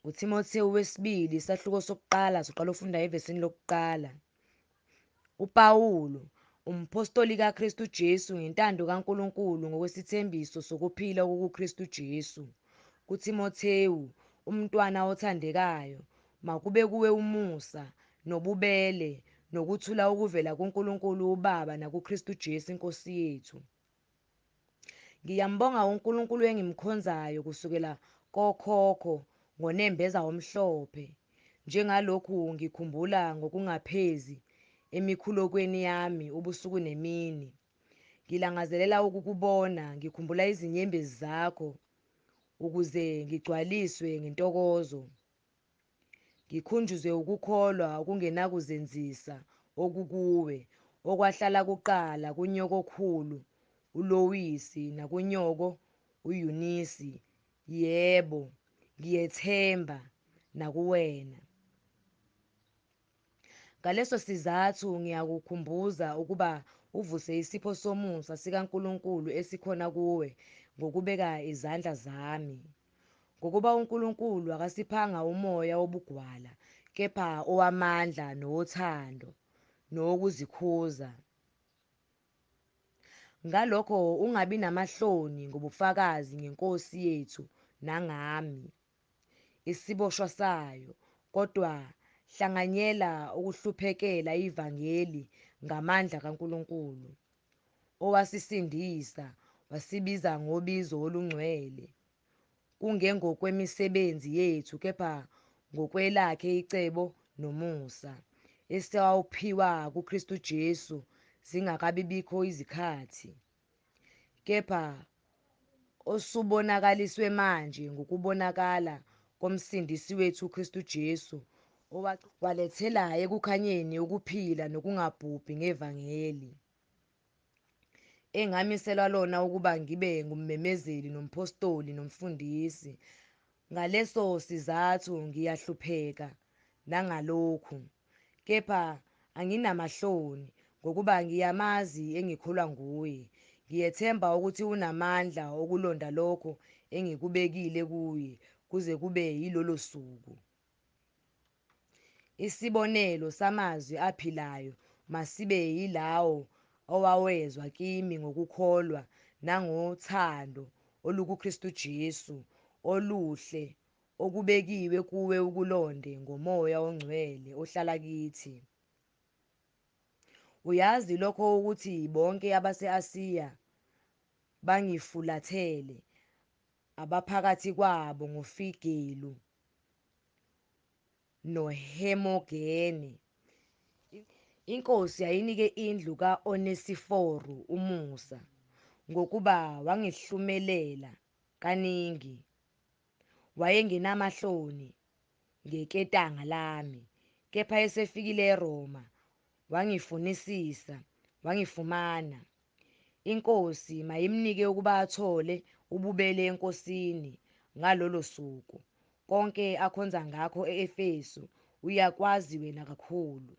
UThimothewu wesibili, isahluko sokuqala, soqala ufunda evesini lokuqala. UPawulu, umphostoli kaKristu Jesu ngentando kaNkulunkulu ngokwesithembiso sokuphila okukuKristu Jesu. KuThimothewu, umntwana othandekayo, makube kuwe umusa, nobubele, nokuthula okuvela kuNkulunkulu uBaba nakuKristu Jesu iNkosi yethu. Ngiyambonga uNkulunkulu engimkhonzayo kusukela kokhokho ngonembeza omhlophe, njengalokhu ngikhumbula ngokungaphezi emikhulekweni yami ubusuku nemini. Ngilangazelela ukukubona, ngikhumbula izinyembezi zakho, ukuze ngigcwaliswe ngentokozo. Ngikhunjuzwe ukukholwa okungenakuzenzisa okukuwe, okwahlala kuqala kunyokokhulu uLowisi nakunyoko uYunisi, yebo, ngiyethemba nakuwena. Ngaleso sizathu ngiyakukhumbuza ukuba uvuse isipho somusa sikaNkulunkulu esikhona kuwe ngokubeka izandla zami. Ngokuba uNkulunkulu akasiphanga umoya wobugwala, kepha owamandla nowothando nowokuzikhuza. Ngalokho ungabi namahloni ngobufakazi ngeNkosi yethu nangami, isiboshwa sayo, kodwa hlanganyela ukuhluphekela ivangeli ngamandla kaNkulunkulu, owasisindisa wasibiza ngobizo olungcwele, kungengokwemisebenzi yethu kepha ngokwelakhe icebo nomusa, esawuphiwa kuKristu Jesu zingakabibikho izikhathi, kepha osubonakaliswe manje ngokubonakala koMsindisi wethu uKristu Jesu, owalethela ekukhanyeni ukuphila nokungabhubhi ngevangeli, engamiselwa lona ukuba ngibe ngummemezeli nomphostoli nomfundisi. Ngaleso sizathu ngiyahlupheka nangalokhu, kepha anginamahloni, ngokuba ngiyamazi engikholwa nguye, ngiyethemba ukuthi unamandla okulonda lokho engikubekile kuye kuze kube yilolo suku. Isibonelo samazwi aphilayo masibe yilawo owawezwa kimi ngokukholwa nangothando olukuKristu Jesu. Oluhle okubekiwe kuwe ukulonde ngoMoya oNgcwele ohlala kithi. Uyazi lokho ukuthi bonke abase-Asiya bangifulathele, abaphakathi kwabo ngoFigelu noHermogene. INkosi ayinike indlu ka-Onesiforu umusa, ngokuba wangihlumelela kaningi, wayengenamahloni ngeketanga lami, kepha esefikile eRoma wangifunisisa, wangifumana. INkosi mayimnike ukuba athole ububele eNkosini ngalolo suku. Konke akhonza ngakho e-Efesu uyakwazi wena kakhulu.